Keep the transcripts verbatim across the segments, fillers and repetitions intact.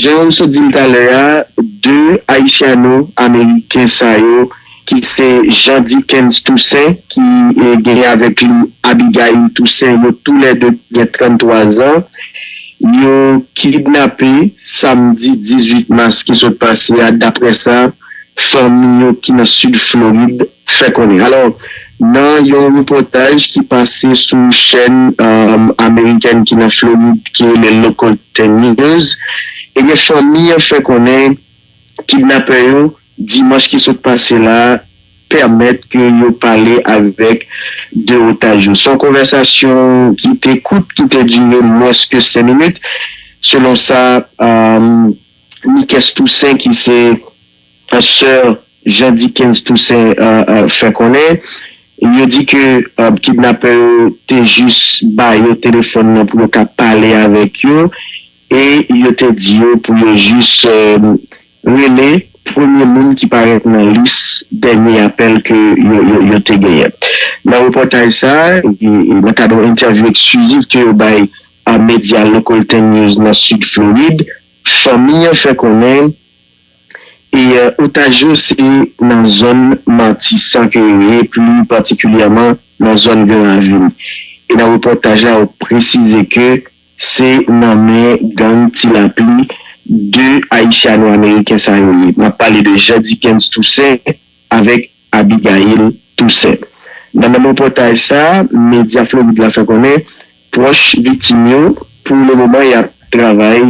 jan w sot di m talè a, de Ayisyano-Ameriken sa yo, ki se Jean Dickens Toussaint, ki eh, gen avèk li Abigail Toussaint, yo toulède gen tranntwa zan. Yo kidnape samdi dizuit mas ki sot pase a, daprè sa fanmi yo ki nan sid Florid fè konnen. Alò, nan yon repòtaj ki pase sou chèn um, amerikèn ki nan Florid ki rele Local ten News, ebyen fanmi an fè konnen kidnapè yo dimanch ki sot pase la pèmèt ke yo pale avèk de otaj yo. Se yon konvèsasyon ki te kout, ki te dire mwens ke senk minit, selon sa um, Nikes Toussaint, ki se sè Jean Dickens Toussaint, uh, uh, fè konnen. Yo di ke uh, kidnapè yo te jis ba yo telefòn nan pou yo ka pale avèk yo, e yo te di yo pou yo jis uh, rele premye moun ki parèt nan lis dènye apèl ke yo, yo, yo te genyen. Nan repòtaj sa, nan kad yon entèvyou eksklizif ke yo bay a medya Local ten News nan Sid Florid, fanmi an fè konnen e otaj yo se nan zòn Matisan ke yo ye, pli patikilyèman nan zòn Gran Ravin. E nan repòtaj la, yo presize ke se nan men gang Ti Lapli de Ayisyano-Ameriken sa yo ye. M ap pale de Jean Dickens Toussaint avèk Abigail Toussaint. Nan menm repòtaj sa, medya Florid la fè konnen pwòch viktim yo, pou le moman, y ap travay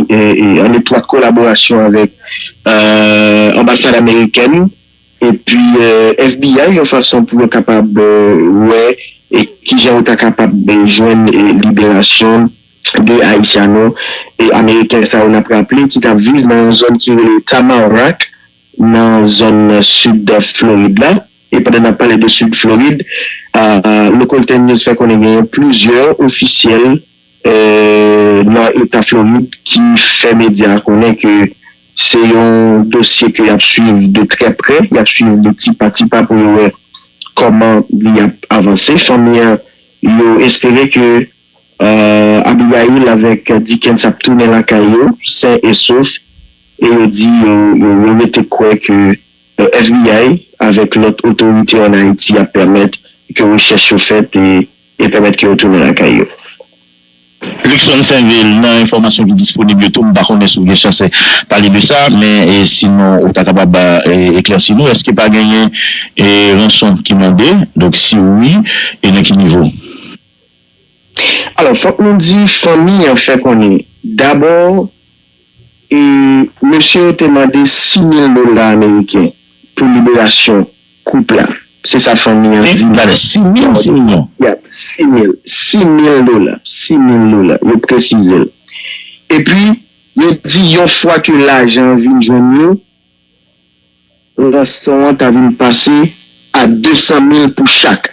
an etwat kolaborasyon avèk anbasad amerikèn epi FBI, yon fason pou yo kapab wè kijan yo ta kapab jwenn liberasyon de Ayisyano e Ameriken sa yo, n ap raple, ki t ap viv nan yon zòn ki rele Tamarac, nan zòn sid Florid la. E pandan n ap pale de sid Florid, Local ten News fè konnen genyen plizyè ofisyèl nan eta Florid ki fè medya a konnen ke se yon dosye ke y ap swiv de trè prè, y ap swiv de ti pa ti pa pou yo wè kòman li ap avanse. Fanmi an, yo espere ke Abigail avèk Dickens ap tounen lakay yo, sen e sof, e yo di yo, yo, yo rete kwè ke FBI avèk lòt otorite ann Ayiti ap pèmèt ke rechèch yo fèt e, e pèmèt ke yo tounen lakay yo. Luckson Sainvil, nan enfòmasyon ki disponib yo tou, m pa konnen si w gen chans pale de sa, men e, sinon ou ta kapab e, eklèsi nou, èske pa genyen e, ranson ki mande? Donk si wi, e nan ki nivo? Alò, fòk nou di fanmi an fè konnen dabò e mesye yo te mande sis mil dola ameriken pou liberasyon koup la. Se sa fanmi an di. Gade, sis mil, sis milyon. Yap, sis mil, sis mil dola, sis mil dola, yo presize l. Epi, yo di yon fwa ke lajan an vin jwenn yo, ranson an ta vin pase a de san mil pou chak.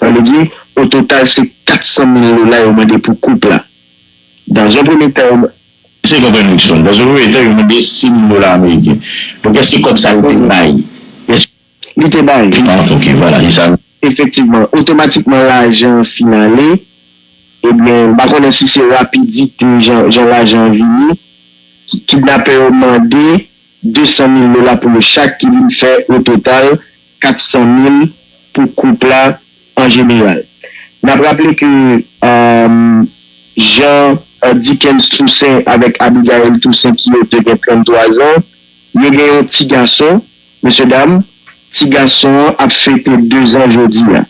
Sa vle di, o total, se kat san mil dola yo mande pou koup la. Dans un premier temps, yo. Se konprann Luckson. Dans un premier temps, yo mande sis mil dola ameriken. Donk, èske kòb sa yo te bay? Èske. Li te bay. Ah, ok, vwala, se sa. Efektivman, otomatikman, lajan an fin ale. Ebyen, m pa konnen si se rapidite jan, jan lajan an vini. Kidnapè yo mande de san mil dola pou yo chak, ki vin fè o total kat san mil pou koup la an jeneral. N ap raple ke Jean Dickens Toussaint avèk Abigail Toussaint, ki yo te gen tranntwa zan, yo gen yon ti gason, mesye dam, ti gason an ap fete de zan jodi a.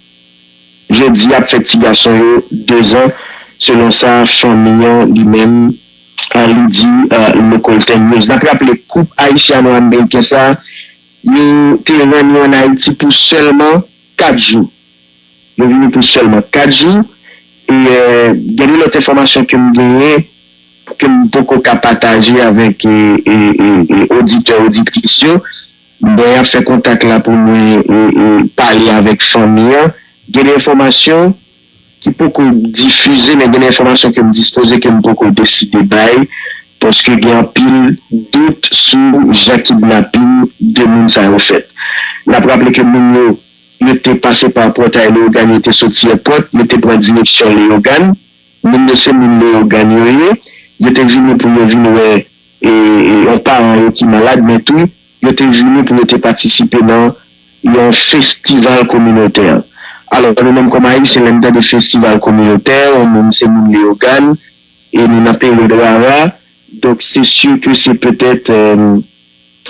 Jodi ap fè ti gason yo de zan, selon sa fanmi an li menm li di Local ten News. N ap raple koup ayisyano-ameriken sa a, yo te rann yo ann Ayiti pou sèlman kat jou. Yo vini pou sèlman kat jou. E gen de lòt enfòmasyon ke m genyen, ke m poko ka pataje avèk e, e, e, e, oditè, oditris yo. Mwen ap fè kontak la pou mwen e, e, pale avèk fanmi an. Gen de enfòmasyon ki poko difize, men gen de enfòmasyon ke m dispoze, ke m poko deside bay, paske gen anpil dout sou jan kidnapin de moun sa yo fèt. N ap raple ke moun yo, yo te pase pa pòtay Leyogàn, yo te soti èpòt, yo te pran direksyon Leyogàn. Moun yo se moun Leyogàn yo ye. Yo te vini pou yo vin wè e, e yon paran yo ki malad, men tou, yo te vini pou yo te patisipe nan yon festival kominotè. Alò, nou menm kòm Ayisyen, lè n tande festival kominotè, yon moun se moun Leyogàn, e nou nan peryòd rara, donk se si ke se petèt, euh,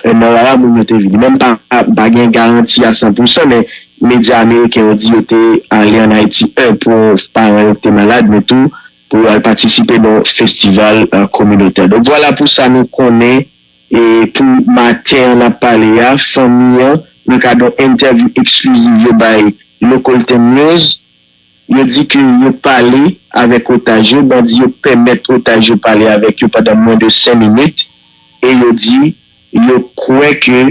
nan rara moun yo te vini. Men m pa, m pa gen garanti a san pou san, men medya ameriken yo di yo te ale ann Ayiti, en, pou paran yo ki te malad, men tou pou yo al patisipe nan festival, euh, kominotè. Donk, vwala pou sa nou konnen, e pou maten an n ap pale a, fanmi an, nan kad yon entèvyou eksklizif yo bay Local Ten News, yo di ke yo pale avèk otaj yo, bandi yo pèmèt otaj yo pale avèk yo pandan mwens de senk minit, e yo di yo kwè ke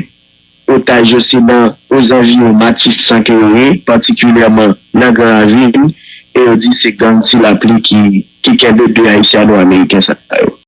otaj yo se nan ozanviwon Matisan ke yo ye, patikilyèman nan Gran Ravin, e yo di se gang Ti Lapli ki, ki kenbe de Ayisyano-Ameriken sa yo.